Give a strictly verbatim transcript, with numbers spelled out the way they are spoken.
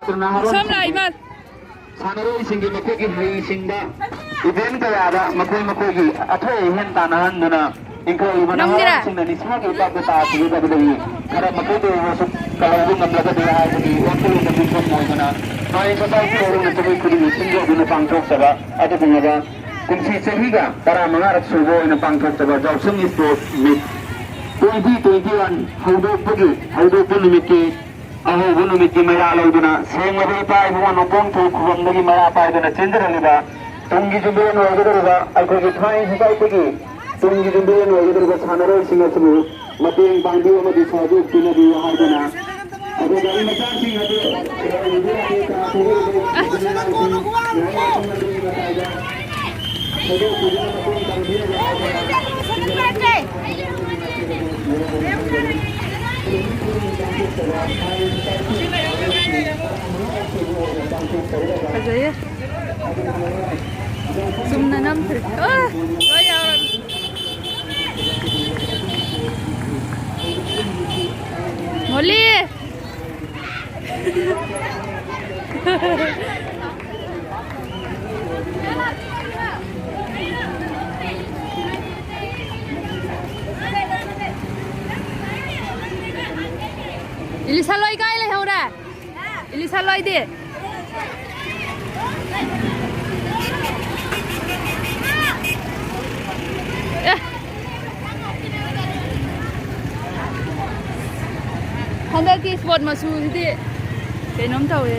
ꯁꯝ ꯂꯥꯛꯏ ꯃꯥꯜ꯫ ꯁꯥꯟꯅꯔꯣꯏꯁꯤꯡꯒꯤ ꯃꯈꯣꯏꯒꯤ ꯍꯩꯁꯤꯡꯕ ꯏꯚꯦꯟ ꯀꯌꯥꯗ ꯃꯈꯣꯏ ꯃꯈꯣꯏꯒꯤ ꯑꯊꯣꯏ ꯑꯍꯦꯟ ꯇꯥꯟꯅꯍꯟꯗꯨꯅ ꯏꯟꯈꯠꯂꯛꯂꯤꯕ ꯅꯝꯒꯦꯔꯥ? ꯅꯍꯥꯔꯣꯜꯁꯤꯡꯅ ꯅꯤꯁꯥꯒꯤ ꯏꯄꯥꯛꯇ ꯇꯥꯈꯤꯒꯗꯕꯗꯒꯤ ꯈꯔ ꯃꯈꯩꯗ ꯑꯣꯏꯔꯁꯨ ꯀꯜꯍꯧꯕ ꯉꯝꯂꯒꯗꯤ ꯍꯥꯏꯕꯒꯤ ꯋꯥꯈꯜꯂꯣꯟꯗ ꯌꯨꯝꯐꯝ ꯑꯣꯏꯗꯨꯅ ꯃꯍꯩ ꯃꯇꯥꯏ ꯄꯨꯔꯧꯅ ꯆꯍꯤ ꯈꯨꯗꯤꯡꯒꯤ ꯁꯤꯟꯗꯣꯛꯇꯨꯅ ꯄꯥꯡꯊꯣꯛꯆꯕ ꯑꯗꯨꯒꯨꯝꯂꯕ ꯀꯨꯝꯁꯤ ꯆꯍꯤꯒ ꯇꯔꯥꯃꯉꯥꯔꯛ ꯁꯨꯕ ꯑꯣꯏꯅ ꯄꯥꯡꯊꯣꯛꯆꯕ ꯌꯥꯎꯁꯪ ꯏꯁꯄꯣꯔꯠꯁ ꯃꯤꯠ ꯇ꯭ꯋꯦꯟꯇꯤ ꯇ꯭ꯋꯦꯟꯇꯤ ꯋꯥꯟ ꯍꯧꯗꯣꯛꯄꯒꯤ, ꯍꯧꯗꯣꯛꯄ ꯅꯨꯃꯤꯠꯀꯤ ꯑꯍꯧꯕ ꯅꯨꯃꯤꯠꯀꯤ ꯃꯩꯔꯥ ꯂꯧꯗꯨꯅ ꯁꯦꯡꯂꯕ ꯏꯄꯥ ꯏꯕꯨꯡꯉꯣ ꯅꯣꯡꯄꯣꯛ ꯅꯤꯡꯊꯧ ꯈꯨꯕꯝꯗꯒꯤ ꯃꯩꯔꯥ ꯄꯥꯏꯗꯨꯅ ꯆꯦꯟꯖꯔꯛꯂꯤꯕ ꯇꯨꯡꯒꯤ ꯌꯨꯝꯕꯤꯔꯦꯟ ꯑꯣꯏꯒꯗꯧꯔꯤꯕ ꯑꯩꯈꯣꯏꯒꯤ ꯐꯥꯏꯟ ꯁꯣꯁꯥꯏꯇꯤꯒꯤ ꯇꯨꯡꯒꯤ ꯌꯨꯝꯕꯤꯔꯦꯟ ꯑꯣꯏꯒꯗꯧꯔꯤꯕ ꯁꯥꯟꯅꯔꯣꯏꯁꯤꯡ ꯑꯁꯤꯕꯨ ꯃꯇꯦꯡ ꯄꯥꯡꯕꯤꯌꯨ ꯑꯃꯗꯤ ꯁꯍꯌꯣꯒ ꯄꯤꯅꯕꯤꯌꯨ ꯍꯥꯏꯗꯨꯅ ꯑꯩꯈꯣꯏ ꯒꯥꯔꯤ ꯃꯆꯥꯁꯤꯡ ꯑꯗꯨ ꯐꯖꯩꯌꯦ꯫ ꯆꯨꯝꯅ ꯅꯝꯗ꯭ꯔꯦ꯫ ꯑ, ꯂꯣꯏ ꯌꯥꯎꯔꯝꯃꯤ꯫ ꯃꯣꯂꯤ! ꯏꯂꯤꯁꯥ ꯂꯣꯏ ꯀꯥꯏ ꯂꯩꯍꯧꯔꯦ? ꯏꯂꯤꯁꯥ ꯂꯣꯏꯗꯤ? ꯑꯦ! ꯍꯟꯗꯛꯀꯤ ꯏꯁꯄꯣꯔꯠ ꯃꯆꯨꯁꯤꯗꯤ ꯀꯩꯅꯣꯝ ꯇꯧꯋꯦ꯫